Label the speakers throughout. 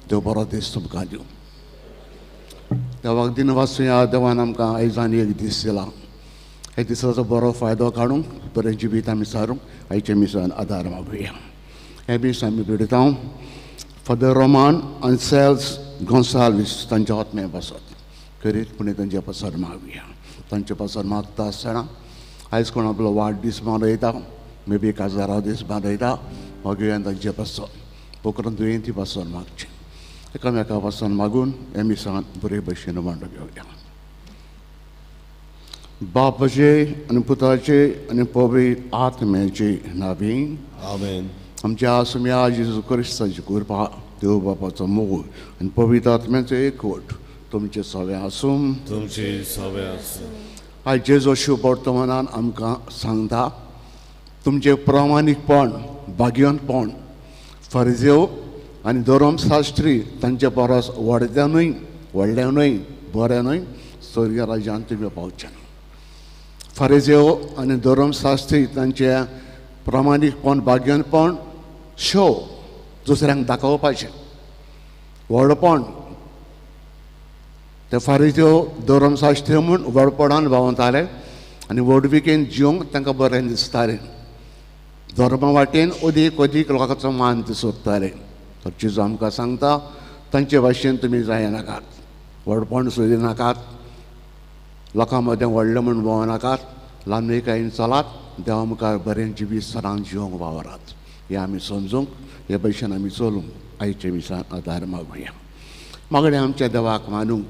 Speaker 1: देव बरो दीस तुमकां दिवं. देवाक दिनवासुया. देवान आमकां आयज आनी एक दीस दिला. ह्या दिसाचो बरो फायदो काडूंक बरें जिवीत आमी सारूंक आयच्या मिसान आदार मागुया. हें मीस आमी भेटयता फादर रोमान आनी सेल्स गोंसाल्वीस तांच्या आत्म्या पासत करीत पुणें तांच्या पासर मागुया. तांच्या पासर मागता आसतना आयज कोण आपलो वाडदीस मनयता, मे बी काजारा दीस मनयता, मागुया तांचे पासत पोकरण दुयेंती पासून मागचें. एकामेका पासून मागून हे मिसान बरे भशेन मांडून घेवया. बापाचे आनी पुताचे आनी पवित्र आत्म्याचे नांवी
Speaker 2: आमेन.
Speaker 1: आमच्या आसम्या जेजू क्रिस्ताची कृपा, देव बापाचो मोग आनी पवित्र आत्म्याचो एकवट तुमचे सगळे आसूं.
Speaker 2: तुमचे सगळे आसूं.
Speaker 1: आयज जेजू शुभ वर्तमानान आमकां सांगता तुमचें प्रामाणीकपण, भाग्यवंतपण फरिजेव आनी धर्मशास्त्री तांचे परस व्हडल्या न्हय, व्हडल्या न्हय, बरें न्हय, स्वर्ग राज्यांत तुमी पावचे ना. फरिजेव आनी धर्मशास्त्री तांचे प्रामाणीकपण, भाग्यवंतपण शो दुसऱ्यांक दाखोवपाचें व्हडपण. ते फारिजेव धर्मशास्त्री म्हूण व्हडपणान भोंवताले आनी व्हडविकेन जिवंक तांकां बरें दिसतालें. धर्मा वाटेन अदीक अदीक लोकांचो मान ते सोदताले. तर जेजू आमकां सांगता तांचे भाशेन तुमी जायनाकात, व्हडपण सोदिनाकात, लोकां मदें व्हडलें म्हूण भोंवनाकात, ल्हानविकायेन चलात, देवा मुखार बरें जिवीत सदांच जिवंक वावरात. हें आमी समजूंक हे भशेन आमी चलूंक आयचे मिसान आदार मागुया. मागणें आमच्या देवाक मानूंक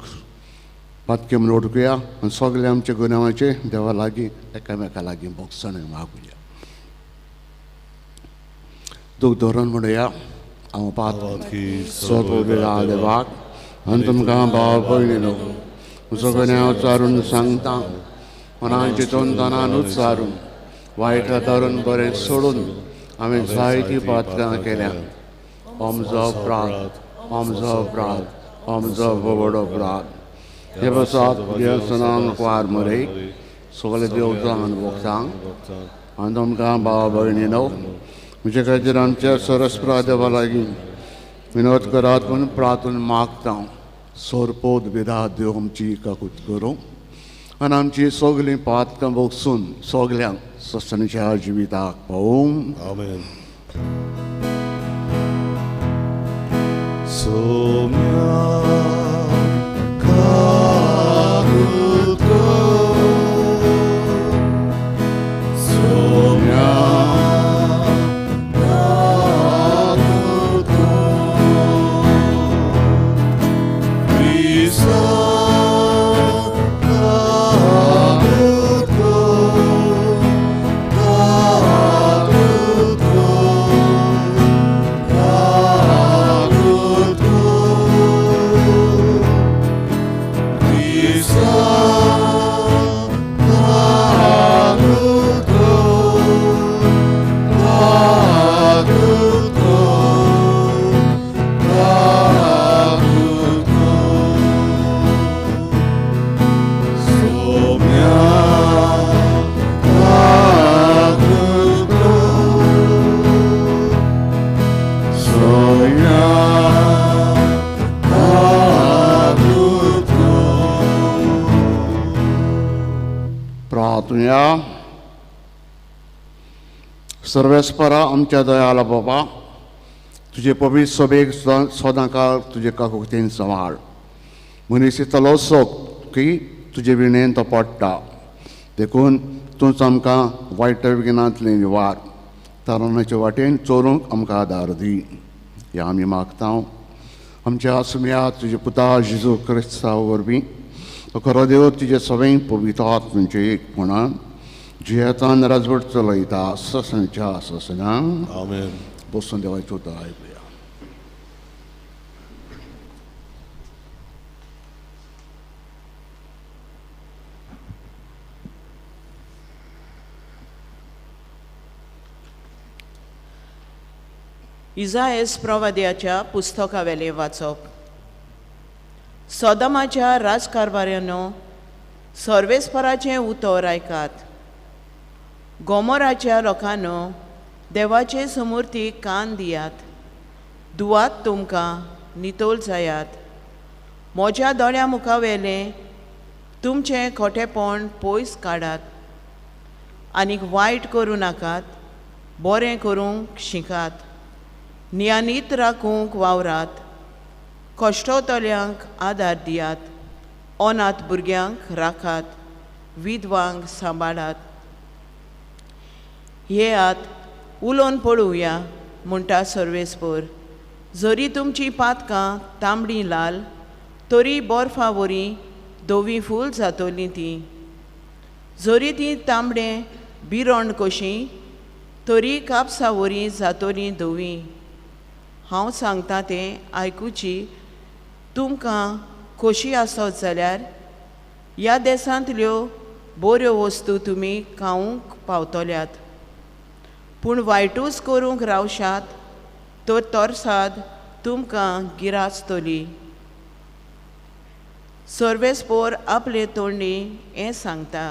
Speaker 1: पातकें म्हूण वळखुया आनी सगळे आमच्या गुन्यांवाचे देवा लागीं एकामेका लागीं भोगसणें मागुया. दूख धरून म्हणुया, हांव पातकी सर्व देवाक आनी तुमकां भाव भयणीनो म्हजो गुन्यांव चारून सांगता. मनान चिंतून तनान उच्चारून वायट धरून बरें सोडून हांवें जायतीं पातकां केल्या. हो म्हजो अपराध, हो म्हजो अपराध, हो म्हजो व्हड अपराध. हे पासत देवसनांक वार मरे सगळे देवतांक भोगतांक आनी तुमकां भाव भयणीनो म्हजे खातीर आमच्या सरस्परा देवा लागीं विनोद करात म्हूण प्रार्थना मागता. सोरपोत विधा देव आमची काकूत करूं आनी आमची सगळीं पातकां भोगसून सगल्यांक ससणच्या जिविताक पावूं.
Speaker 2: आमेन. सोम्या काकूत कर, सोम्या काकूत कर, क्रिस्ता काकूत कर, काकूत कर, काकूत कर, क्रिस्ता काकूत कर, काकूत कर, काकूत कर, सोम्या काकूत कर, सोम्या काकूत कर.
Speaker 1: प्रार्थुया. सर्वेस्परा आमच्या दयाला बाबा, तुजे पवित्र सभेक सदांकाळ तुजे काकुळटेन सांबाळ. मनीस इतलो सोक की तुजे विणेन तो पडटा, देखून तूंच आमकां वायट विघ्नांतलें निवार, तारणाचे वाटेन चोरूंक आमकां आदार दी. हें आमी मागता आमच्या आसम्या तुजे पुता जेजू क्रिस्ता वरवीं. तो खरो देव तुजे सगळें पवित्र आत्म्याचें एकपणान जियेतान राजवट चलयता ससनच्या ससना.
Speaker 2: आमेन.
Speaker 1: बसून देवाचें उतर आयकुया.
Speaker 3: इजाएस प्रवाद्याच्या पुस्तकावेलें वाचप. सोदमाच्या राजकारभाऱ्यानो, सर्वेस्पराचें उतर आयकात. गोमोराच्या लोकांनो, देवाचे समूर्तीक कान दियात. दुवात तुमकां नितोल जायात. म्हज्या दोळ्या मुखावेलें तुमचें खोटेपण पयस काडात आनीक वायट करूं नाकात, बरें करूंक शिकात, नियानीत राखूंक वावरात, कश्टोतल्यांक आदार दियात, अनाथ भुरग्यांक राखात, विधवांक सांबाळात. येयात उलोवन पळोवया म्हणटा सर्वेस्पर, जरी तुमची पातकां तांबडी लाल तरी बर्फा वरी धवी फूल जातलीं तीं, जरी तीं तांबडें बिरोंड कशीं तरी कापसा वरी जातलीं धवी. हांव सांगता तें आयकुची तुमकां खोशी आसत जाल्यार ह्या देशांतल्यो बऱ्यो वस्तू तुमी खावंक पावतल्यात, पूण वायटूच करूंक रावशात तर तरसाद तुमकां गिराजतली. सर्वेस्पोर आपले तोंडी हें सांगता.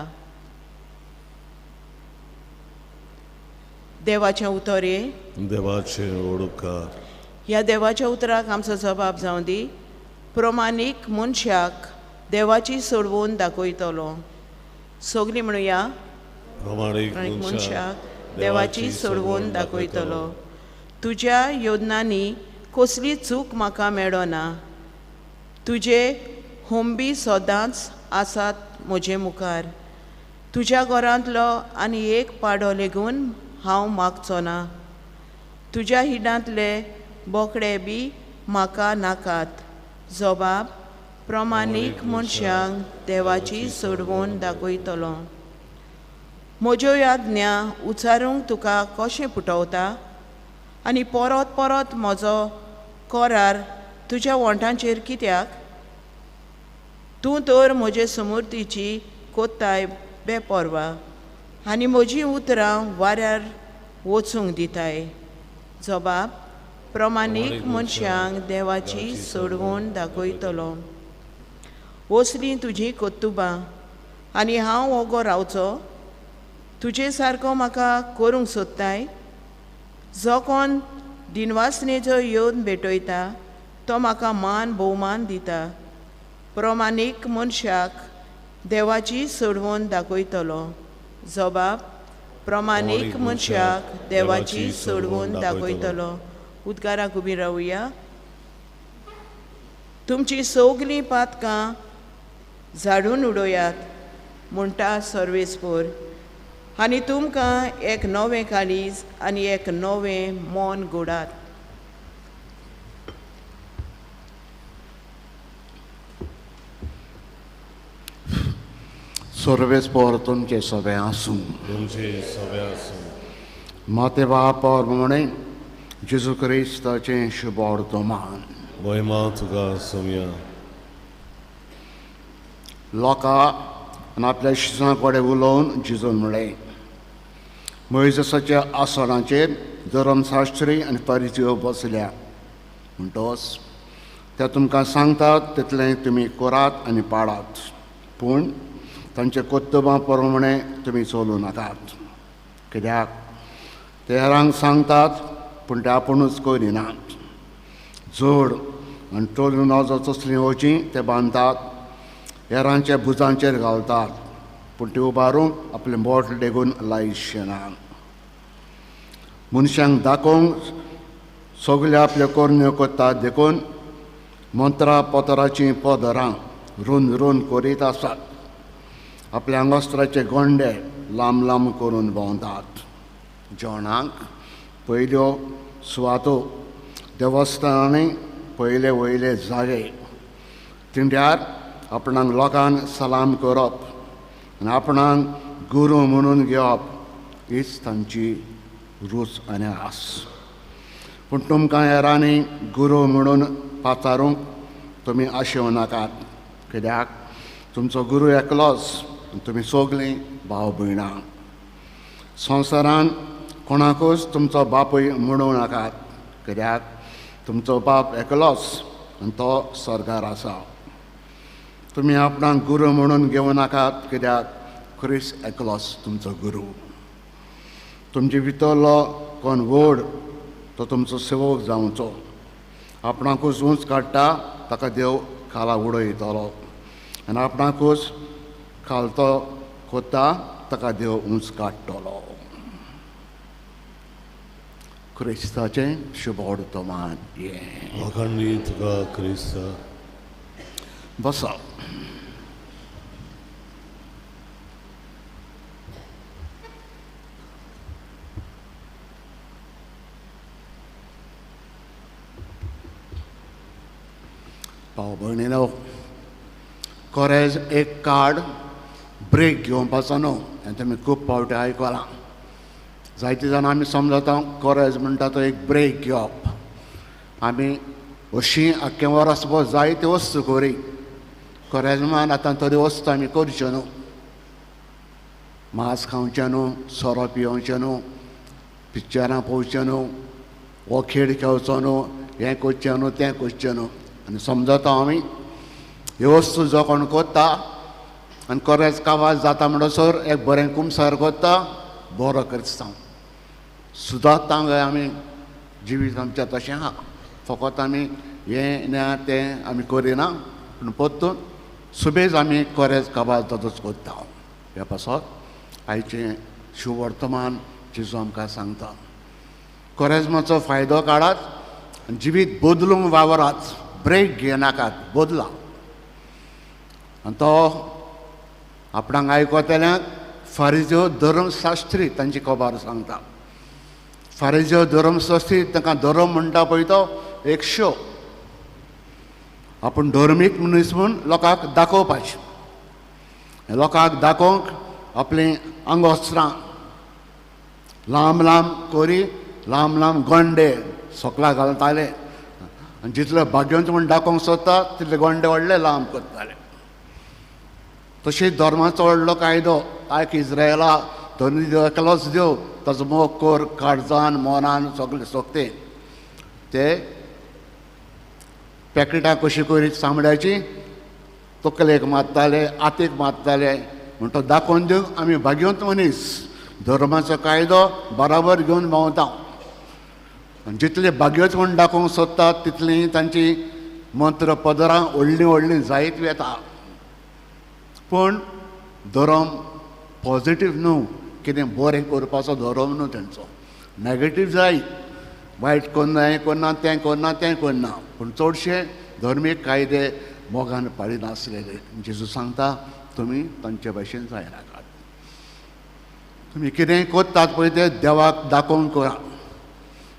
Speaker 3: देवाचें उतर हे
Speaker 2: देवाचे ओडकार.
Speaker 3: ह्या देवाच्या उतराक आमचो जबाब जावं दी. प्रमाणीक मनशाक देवाची सोडवून दाखयतलो. सगळीं म्हणुया,
Speaker 2: प्रमाणीक
Speaker 3: मनशाक देवाची सोडवून दाखयतलो. तुज्या योजनांनी कसली चूक म्हाका मेळना, तुजे होंबी सदांच आसात म्हजे मुखार. तुज्या घरांतलो आनी एक पाडो लेगून हांव मागचो ना, तुज्या हिडांतले बोकडे बी म्हाका नाकात. जबाब प्रमाणीक मनशांक देवाची सोडवून दाखयतलो. म्हज्यो आज्ञा उच्चारूंक तुका कशें पुटवता आनी परत परत म्हजो करार तुज्या वोंठांचेर कित्याक? तूं तर म्हजे समूर्तीची कोत्ताय बेपर्वा आनी म्हजीं उतरां वाऱ्यार वचूंक दिताय. जबाब प्रमाणीक मनशांक देवाची सोडवून दाखयतलो. वसलीं तुजीं कर्तुबां आनी हांव ओगो रावचो? तुजे सारको म्हाका करूंक सोदताय? जो कोण दिनवासनेचो येवन भेटयता तो म्हाका मान भोवमान दिता. प्रमाणीक मनशाक देवाची सोडवून दाखयतलो. जबाब प्रमाणीक मनशाक देवाची सोडवून दाखयतलो. उद्गाराक उबी रावया. तुमची सगलीं पातकां झाडून उडयात म्हणटा सर्वेस्पोर, आनी तुमकां एक नवें काळीज आनी एक नवें मन घोडात.
Speaker 1: सर्वेस्पोर तुमचे सगळे आसूं.
Speaker 2: तुमचे सगळे आसूं.
Speaker 1: माते बाप म्हणे जेजू क्रिस्ताचें शुभवर्तमान.
Speaker 2: महिमा तुका सोम्या.
Speaker 1: लोकां आनी आपल्या शिसां कडेन उलोवन जेजून म्हळें, मोयजेसाच्या आसनाचेर धर्मशास्त्री आनी परिचयो बसल्या, म्हणटच ते तुमकां सांगतात तितलें तुमी करात आनी पाळात, पूण तांचे कर्तुबां प्रमाणे तुमी चलूं नाकात. कित्याक ते हेरांक सांगतात पूण ते आपुणूच करिनात. जोड आनी चलूं नजो तसलीं वचीं ते बांदतात, हेरांच्या भुजांचेर घालतात, पूण ती उबारूंक आपलें बोट लेगून लायशें ना. मनशांक दाखोवंक सगळे आपल्यो करण्यो करतात, देखून मंत्रा पत्राचीं पदरां रोन रोन करीत आसात, आपल्या आंगस्त्राचे गोंडे लांब लांब करून भोंवतात. जेवणाक पयल्यो सुवातो देवस्थानांनी पयले वयले जागे, तिंड्यार आपणाक लोकांक सलाम करप आनी आपणाक गुरू म्हणून घेवप हीच तांची रूच आनी आस. पूण तुमकां हेरांनी गुरू म्हणून पाचारूंक तुमी आशेवं नाकात, कित्याक तुमचो गुरू एकलोच, तुमी सगळीं भाव भयणां. संवसारान कोणाकूच तुमचो बापूय म्हणूं नाकात, कित्याक तुमचो बाप एकलोच आनी तो स्वर्गार आसा. तुमी आपणाक गुरू म्हणून घेवं नाकात, कित्याक क्रिस्त एकलोच तुमचो गुरू. तुमचे भितरलो कोण व्हड तो तुमचो सेवक जावचो, आपणाकूच उंच काडटा ताका देव खाला उडयतलो आनी आपणाकूच खालतो कोत्ता ताका देव उंच काडटलो. क्रिस्ताचें शुभवर्तमान हें.
Speaker 2: वाखाणणी तुका क्रिस्ता.
Speaker 1: बसा. भाव भयणीनो, कोरेज एक कार्ड ब्रेक घेवपाचो न्हू हें तुमी खूब फावटी आयकलां. जायते जाणां आमी समजता कोरेज म्हणटा तो एक ब्रेक घेवप. आमी अशीं आख्खें वर्स भर जायते वस्तू करी कोरेजमान आतां थोड्यो वस्तू आमी करच्यो न्हू. मांस खावचें न्हू, सोरो पियोवचें न्हू, पिक्चरां पळोवचें न्हू, हो खेळ खेळचो न्हू, हें करचें न्हू, तें करचें न्हू. आनी समजता आमी ह्यो वस्तू जो कोण कोत्ता आनी कोरेज कावाज जाता म्हणसर एक बरें कुमसार कोत्ता, बरो क्रिस्तांव सुदारता आमी जिवीत आमचें तशें आहा. फकत आमी हें ना तें आमी करिना, पूण परतून सुबेज आमी कोरेज काबाज तसोच कोत्ता. ह्या पासत आयचें शुभवर्तमान जेजू आमकां सांगता, कोरेजमाचो फायदो काडात, जिवीत बदलूंक वावरात, ब्रेक घेयनाकात, बदला. आनी तो आपणाक आयकतल्यांक फारिज्यो धर्मशास्त्री तांची खबर सांगता. फारिज्यो धर्मशास्त्री तांकां धर्म म्हणटा पळय तो एक शो, आपूण धर्मीक मनीस म्हूण लोकांक दाखोवपाचें, लोकांक दाखोवंक आपलीं आंगवस्त्रां लांब लांब कोरी, लांब लांब गोंडे सोकला घालताले आनी जितले भाग्यवंत म्हूण दाखोवंक सोदता तितले गोंडे व्हडले लांब करताले. तशीच धर्माचो व्हडलो कायदो आयक इस्रायला, धनी देव एकलोच देव, ताचो मोग कर काळजान मनान सगळे सोगते. ते पॅकेटां कशी करीत चामड्याची तकलेक मारताले, आतीक मारताले, म्हण तो दाखोवन दिवंक आमी भाग्यवंत मनीस धर्माचो कायदो बराबर घेवन भोंवता. आनी जितले भाग्यवंत म्हूण दाखोवंक सोदतात तितलीं तांची मंत्र पदरां व्हडलीं व्हडलीं जायत वेता. पूण धर्म पॉजिटीव न्हू, कितें बरें करपाचो धर्म न्हू तेंचो, नॅगेटीव जाय, वायट करना, हें करना, तें करना, तें करना. पूण चडशे धर्मीक कायदे मोगान पाळिनासलेले. जेजू सांगता तुमी तांचे भाशेन जायनाकात, तुमी कितें करतात पळय तें देवाक दाखोवन करा,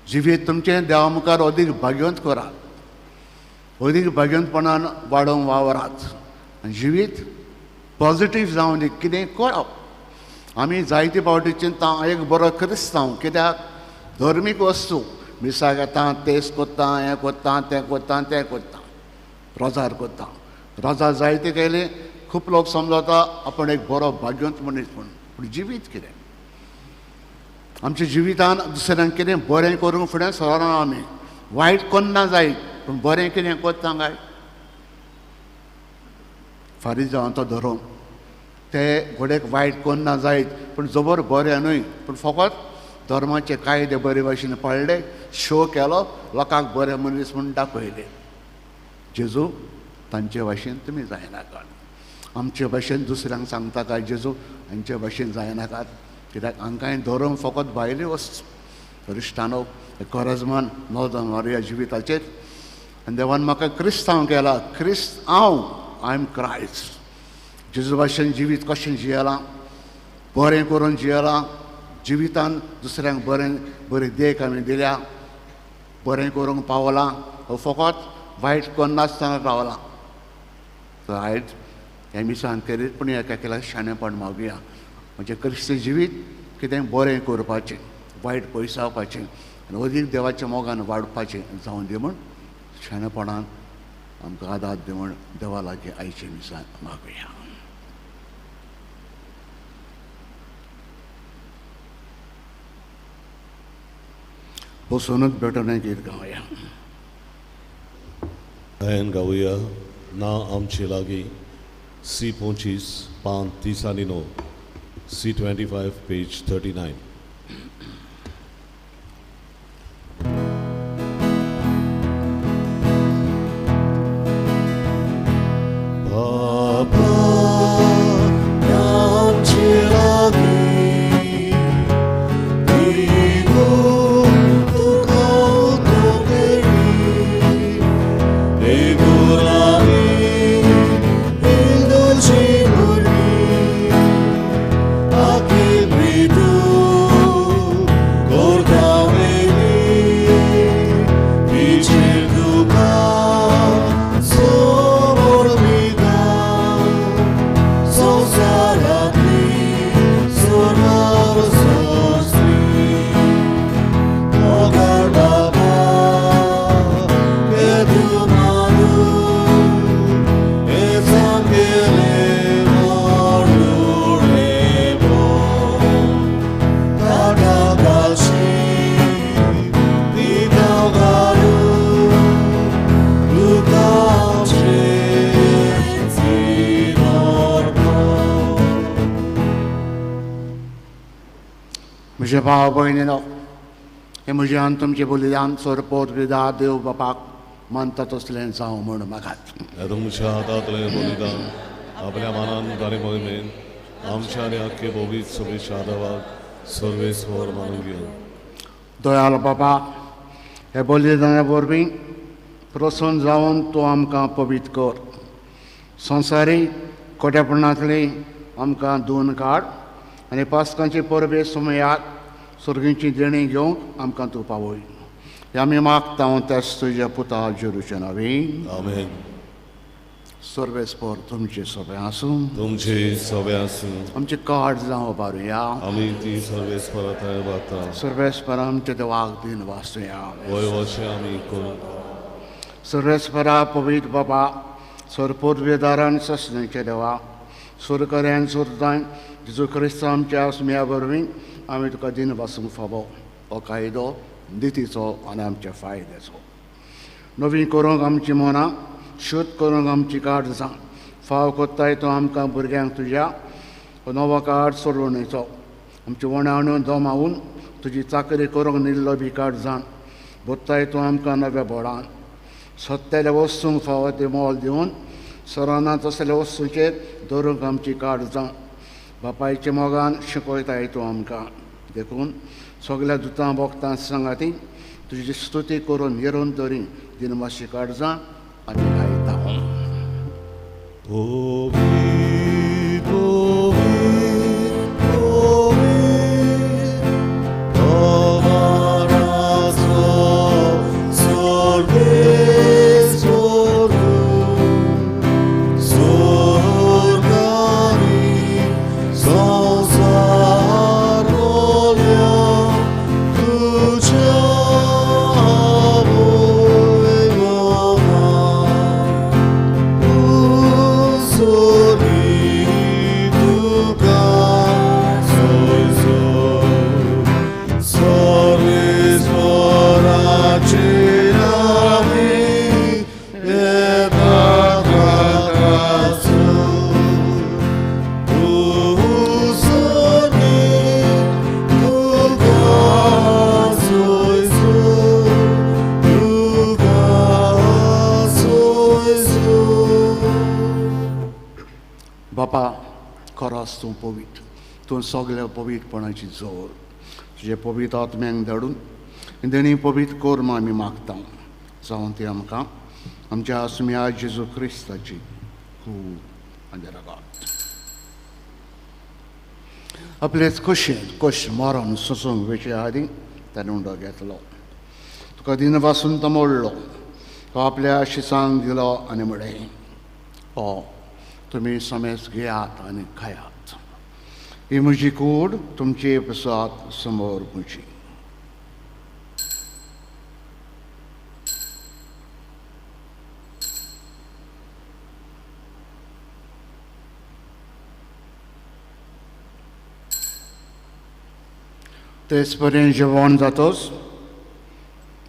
Speaker 1: जिवीत तुमचें देवा मुखार अदीक भाग्यवंत करात, अदीक भाग्यवंतपणान वाडोवंक वावरात आनी जिवीत पॉजिटीव जावन दी, कितें करप. आमी जायते फावटी चिंता एक बरो क्रिस्तांव, कित्याक धर्मीक वस्तू मिसाक येता, तेस कोत्ता, हें कोत्ता, तें कोत्ता, तें कोत्ता, रोजार कोत्ता. रोजार जायते केले खूब लोक समजता आपूण एक बरो भाग्यवंत मनीस म्हूण, पूण जिवीत कितें आमच्या जिवितान दुसऱ्यांक कितें बरें करूंक फुडें सरना आमी, वायट कोन्ना जायत पूण बरें कितें कोत्ता काय. फारीजांव तो धर्म ते घोडेक वायट कोन्ना जायत पूण जबर बरें न्हय, पूण फकत धर्माचे कायदे बरे भाशेन पाळ्ळे, शो केलो, लोकांक बरे मनीस म्हूण दाखयले. जेजू तांचे भाशेन तुमी जायनाकात, आमचे भाशेन दुसऱ्यांक सांगता काय जेजू हांचे भाशेन जायनाकात, कित्याक हांकांय धर्म फकत भायली वस्तू. क्रिस्तांव कोरेजमान नजर मारुया जिविताचेर आनी देवान म्हाका क्रिस्तांव केला, क्रिस्त हांव, I am Christ. जेजू भाशेन जिवीत कशें जियेलां, बरें करून जियेलां, जिवितान दुसऱ्यांक बरें बरी देख आमी दिल्या, बरें करूंक पावलां, हो फकत वायट करनासतना रावलां. तर आयज हें मिसान करीत पूण एका एकाक शाणेपण मागुया, म्हणजे क्रिस्ती जिवीत कितें बरें करपाचें, वायट पयसावपाचें आनी अदीक देवाच्या मोगान वाडपाचें जावन दी म्हूण शाणेपणान आमकां आदार दी म्हूण देवा लागीं आयचें मिसान मागुया. बसोनूच भेटोन गीत गावया.
Speaker 2: गायन गावया ना आमचे लागीं सी 25 पान 30 आनी 9, सी 25 पेज 39.
Speaker 1: म्हजे भाव भयणीनो, हें म्हजें आनी तुमचें बलिदान सोरपोत विदा देव बापाक मानता तसलें जावं म्हूण मागात.
Speaker 2: तुमच्या हातांतलें बलिदान आपल्या मानान आनी मोहिमेन आमच्या आनी आख्खे भोवीत सभेच्या आदावाक सर्वेस्वर मानून घेवन.
Speaker 1: दयाळ बाबा, हे बलिदाना वरवीं प्रसन्न जावन तूं आमकां पवित्र कर. संवसारीक कोट्यापणांतली आमकां धुवन काड आनी पास्कांचे परबे सुमयाक सर्गीची देणी घेवंक आमकां तूं पावय. हे आमी मागता त्याच तुज्या पुता जेरूच्या नांवान.
Speaker 2: आमेन.
Speaker 1: सर्वेस्पर तुमचे सोबे आसूं.
Speaker 2: तुमचे सोबे आसूं.
Speaker 1: आमचे कार्ड जावं बारुया.
Speaker 2: आमी ती सर्वेस्परा थंय वता.
Speaker 1: सर्वेस्पर आमच्या देवाक दिन वाचुया.
Speaker 2: वय वशें आमी करूं.
Speaker 1: सर्वेस्परा पवित्र बाबा, सरपोतवेदारान ससनेचे देवा, सुरकऱ्यान सुरतान जेजू क्रिस्त आमच्या सुम्या वरवीं आमी तुका दिन वासूंक फावो. हो कायदो नितीचो आनी आमच्या फायद्याचो. नवीन करूंक आमची मनां, शुद्ध करूंक आमची काळजां फाव कोत्ताय तो आमकां भुरग्यांक तुज्या नवो काळ सोडवणेचो. आमची वणावण्यो दमावून तुजी चाकरी करूंक निल्लो बी काळजान बोत्ताय तूं आमकां नव्या बोडान. सत्याल्या वस्तूंक फावो तें मोल दिवन सराना तसल्या वस्तूंचेर दवरूंक आमची काळजां बापायच्या मोगान शिकयताय तूं आमकां. देखून सगल्या दुतां भोगतां सांगाती तुजी स्तुती करून निरंतरी दिनवाशी काळजां आमी गायता. बापा, खरोच तूं पवित्र, तूं सगल्या पवित्रपणाची जोड. तुजे पवित्र आत्म्यांक धाडून देणी पवित्र कर म्हूण आमी मागता. जावन ती आमकां आमच्या आसम्या जेजू क्रिस्ताची खूब आनी रगत. आपलेच खोशयेन कश्ट मरण सोसूंक वेचे आदीं ताणें उंडो घेतलो. तुका दिनवासून तो मोडलो. तो आपल्या शिसांक दिलो आनी म्हळें, हो तुमी समेज घेयात आनी खायात. ही म्हजी कूड तुमचे प्रसाद समोर म्हजी. तेच पर्यंत जेवण जातोच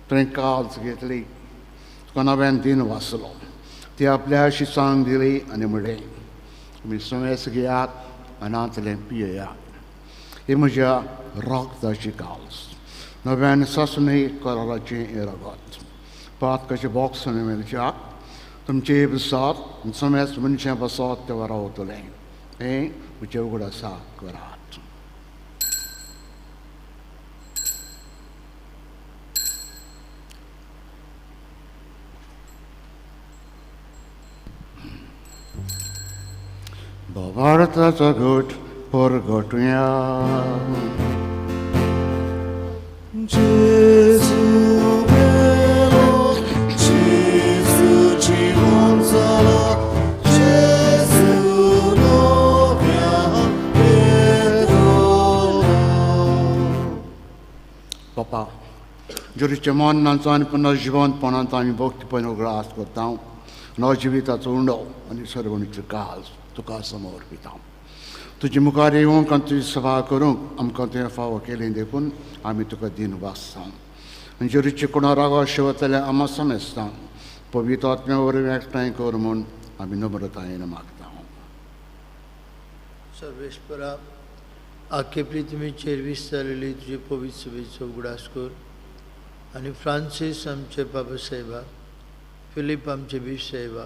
Speaker 1: तुवें काल्स घेतली, तुका नव्यान दिन वाचलो. ती आपल्या शिसांक दिली आनी म्हळें, तुमी समेस घेयात आनी पियेयात. ही म्हज्या रगताची काल्स, नव्यान सासणी कराराचें हें रगत. पातकाचें बॉक्स मेळच्याक तुमचे बसात समेस मनशां बसात ते वरावतलें. हें म्हजें उगडासा करात. भारताचो घट परगटुया.
Speaker 2: जेजू मेलो, जेजू जिवन जाला, जेजू नव्या पेटलो.
Speaker 1: बापा, जेरूच्या मरणाचो आनी पुनर्जिवंतपणाचो आमी भक्तीपण उगडास करता. नवजिविताचो उंडो आनी सर्वणीचो काज तुका समर्पिता. तुजे मुखार येवंक आनी तुजी सभा करूंक आमकां तुवें फावो केली देखून आमी तुका दिन वाचता. आनी जेरूचे कोणा रागो शिवतल्या आमा समेस्ता पवित्र आत्म्या वरवीं एकठांय कर म्हूण आमी नम्रतायेन मागता.
Speaker 4: सर्वेस्परा, आख्खे पृथ्वीचेर विस्तारलेली तुजे पवित्र सभेचो उगडास कर आनी फ्रांसीस आमचे बाबा साहेबा, फिलीप आमचे बीफ साहेबा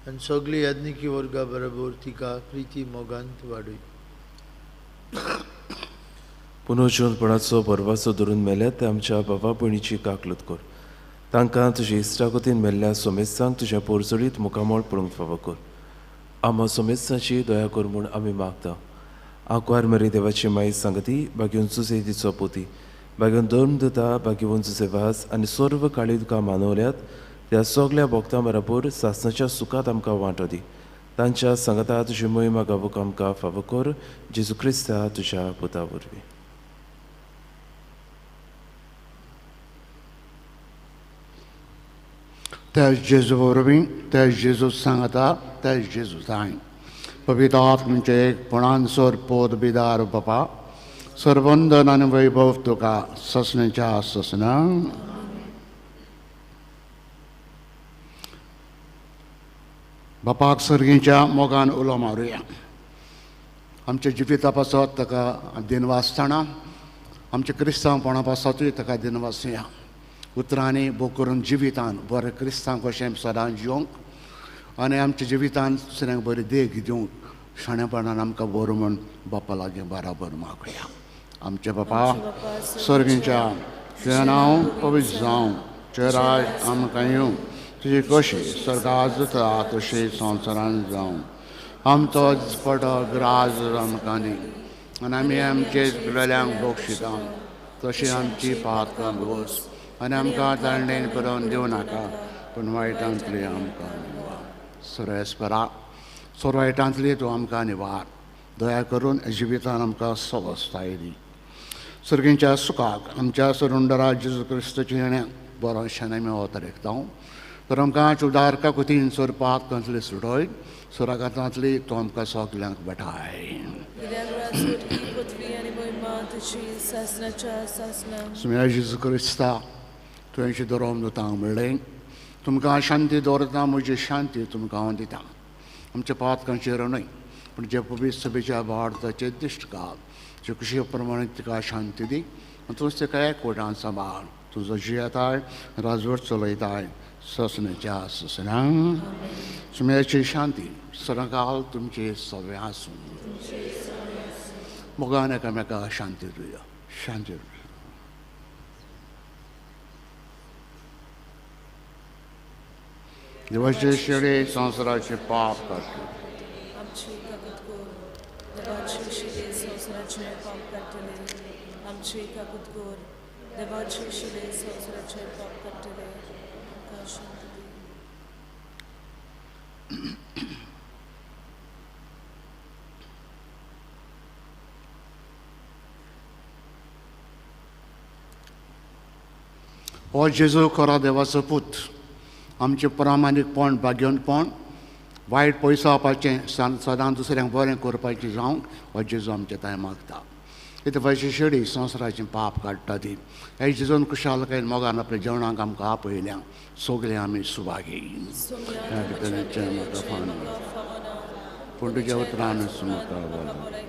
Speaker 4: आनी सगळी याज्ञिकी वर्गा बरोबर तिका प्रिती मोगांत वाडय.
Speaker 5: पुनर्जिवनपणाचो बरवाचो धरून मेल्यात ते आमच्या बाबा भयणीची काकलूत कर. तांकां तुजे इश्टागतीन मेल्ल्या सोमेस्तांक तुज्या पोरजडीत मुखामळ पळोवंक फावो कर. आमा सोमेस्तांची दया कर म्हूण आमी मागता. आंकवार मरी देवाची माई सांगती, बागेवन जुजे तिचो पोती, बागेवन धर्म दिता, बागेवन जुजे वास आनी सर्व काळी तुका मानवल्यात त्या सगल्या भक्तां बराबर सासणाच्या सुखात आमकां वांटो दी. तांच्या सांगता तुजी मोहिमा गावूंक आमकां फावो कर, जेजू क्रिस्ता तुज्या पुता वरवीं.
Speaker 1: त्या जेजू वरवीं, त्या जेजू सांगता, त्या जेजू जाय पवित्र आत्म्याचे एकपणान सर पोत बिदार बापा, सर्वंदन आनी वैभव तुका ससण्याच्या ससना. बापाक सर्गीच्या मोगान उलो मारुया. आमच्या जिविता पासत ताका दिनवासतना, आमच्या क्रिस्तांवपणा पासतूय ताका दिनवासया. उतरांनी बोक करून जिवितान बरें क्रिस्तांव कशें सदां जिवंक आनी आमच्या जिवितान दुसऱ्यांक बरी देख दिवंक शाणेपणान आमकां बरो म्हूण बापा लागीं बराबर मागया. आमचे बापा सर्गीच्या, तुजें नांव पवित्र जावं, तुजें राज आमकां येवं, तुजी कशी स्वर्गांत जाता तशी संवसारांत जावं. आमचो दिसपटो ग्रास आमकां दी आनी आमी आमचे गेल्यांक बक्षिता तशी आमची पातकां भोस आनी आमकां तांडेन पुरोवन दिवं नाका, पूण वायटांतली आमकां निवार. सुरेस्परा सर वायटांतली तूं आमकां निवार. दया करून जिवितान आमकां सवस्थाय दी. सर्गींच्या सुखाक आमच्या सरुंडरा जेजू क्रिस्ताच्या येण्याक बरो शेन आमी अवतरेकता. तर आमकां उदारका कुतीन सर पातकांतली सुटय, सुरागातांतली तूं आमकां सगल्यांक भेटाय. सुम्या जेजू क्रिस्ता, तुवें दरोम दुतांक म्हणलें, तुमकां शांती दवरता, म्हजी शांती तुमकां हांव दिता. आमच्या पातकांचेर न्हय, पूण जे पवित्र सभेच्या भारताचेर दिश्ट घाल, जे कुशी प्रमाणे तिका शांती दी आनी तूंच तिका एकवटान सांबाळ. तुजो जियेताय राजवट चलयताय ससण्याच्या ससना. सुम्याची शांती सदांकाल तुमचे सगळें आसूं. मोगान एकामेका शांती दिवया. शांती दिवया. देवाचे शेळे संवसाराचे पाप काडटले.
Speaker 6: आमची काकूत कर, देवाचे शिले संवसाराचे पाप काडटले. आमची काकूत कर, देवाचे शिले संवसाराचे पाप काडटले. आमकां शांती दी.
Speaker 1: हो जेजू खरो देवाचो पूत, आमचें प्रामाणीकपण, भाग्यवंतपण, वायट पयसावपाचें, सदां दुसऱ्यांक बरें करपाचें जावंक हो जेजू आमचें थंय मागता. इतले शेडी संवसाराचें पाप काडटा ती हे जेजून खुशालकायेन मोगान आपल्या जेवणाक आमकां आपयल्या. सगळे आमी सुभागी. पूण तुज्या उतरान म्हाका बरें.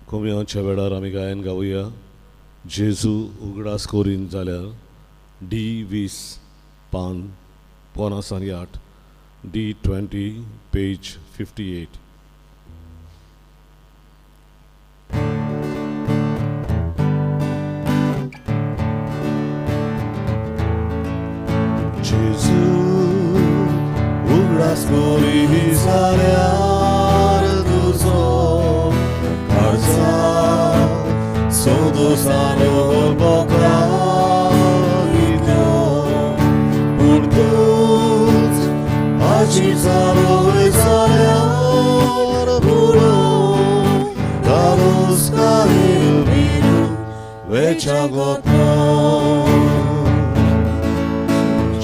Speaker 2: कोम्यांच्या वेळार आमी गायन गावया जेजू उगडास कोरीन जाल्यार डी 20 पान 58, डी 20 पेज 58. जेजू उगडास कोरीन जाल्यार तुजो सोदोसानो बोका इतलो पूण तूंच तुजी जालोय जाल्यार पुरो तारोस काहील विरू वेच्या गोता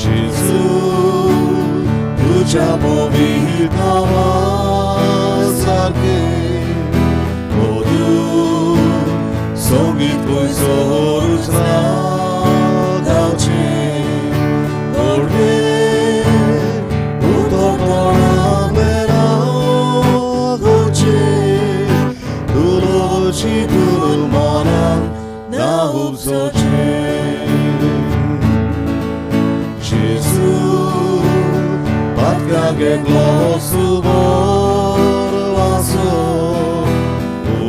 Speaker 2: जेजू तुज्या पवित्र नांवा सारकें मधूर संगीत पयसोरूच ना गावचें गोडवें उदक तोंडाक मेळना गोवचें तुलो चिंतून मनाक ना उपजोचें जेजू पातक्याक एकलो सुबोर वासो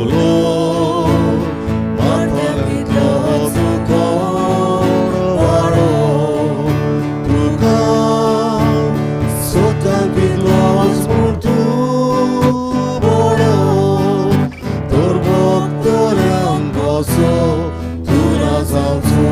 Speaker 2: उलो माथ्याक इतलो दुकोर वाडो तुका सोताक इतलोच म्हूण तूं बोडो तर भक्तल्यांक कसो तूं ना जावचो.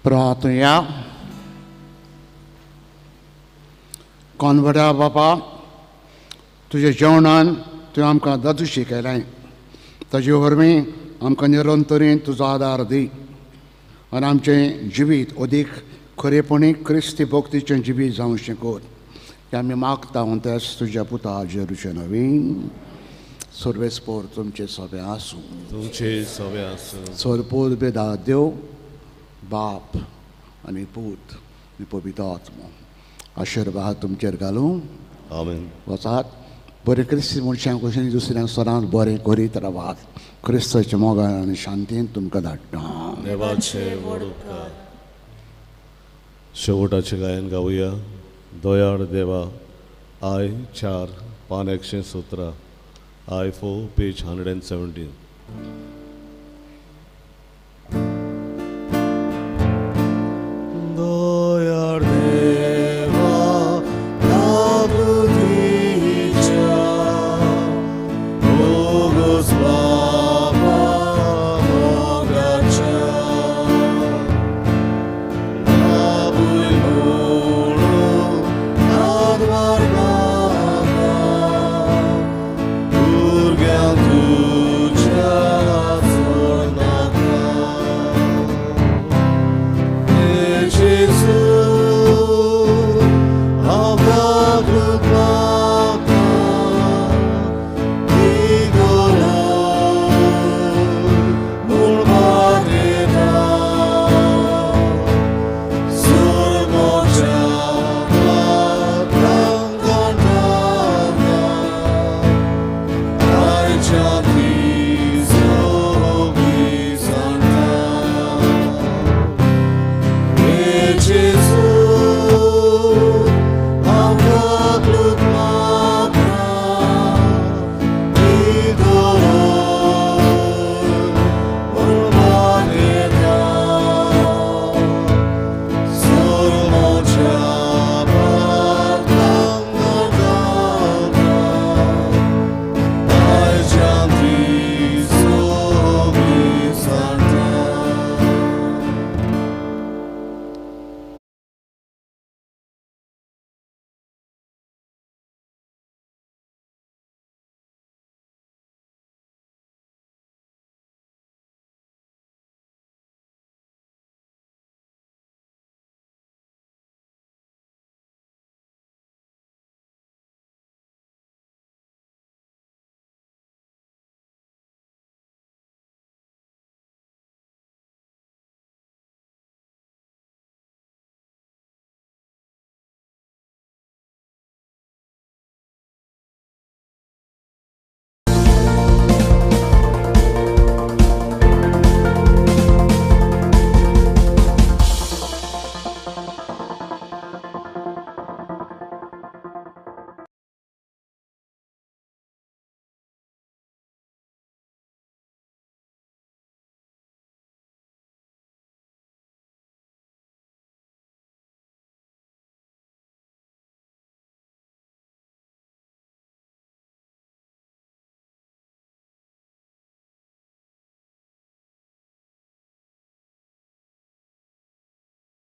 Speaker 1: प्रार्थया. कोनवड्या बापा, तुज्या जेवणान तुवें आमकां दादू शिकयलें, ताजे वरवीं आमकां निरंतरीन तुजो आदार दी आनी आमचें जिवीत अदीक खरेपणी क्रिस्ती भक्तीचें जिवीत जावं शकत हें आमी मागता. तेच तुज्या पुता जेरुचे नवीन सर्वेस्पोर तुमचें सगळें आसूं.
Speaker 2: तुमचें सगळें आसूं.
Speaker 1: सरपोर बेदा देव बाप आनी पूत आनी पवित्र आत्मो आशिर्वाद तुमचेर घालूं.
Speaker 2: आमेन.
Speaker 1: वचात बरें क्रिस्ती मनशांक कशें दुसऱ्यांक सदांच बरें करीत रावात. क्रिस्ताच्या मोगान आनी शांतीन तुमकां धाडटा.
Speaker 2: देवाचे व्हड उपकार. शेवटाचें गायन गावया. दयाळ देवा I 4 पान 117 I 4 page 117.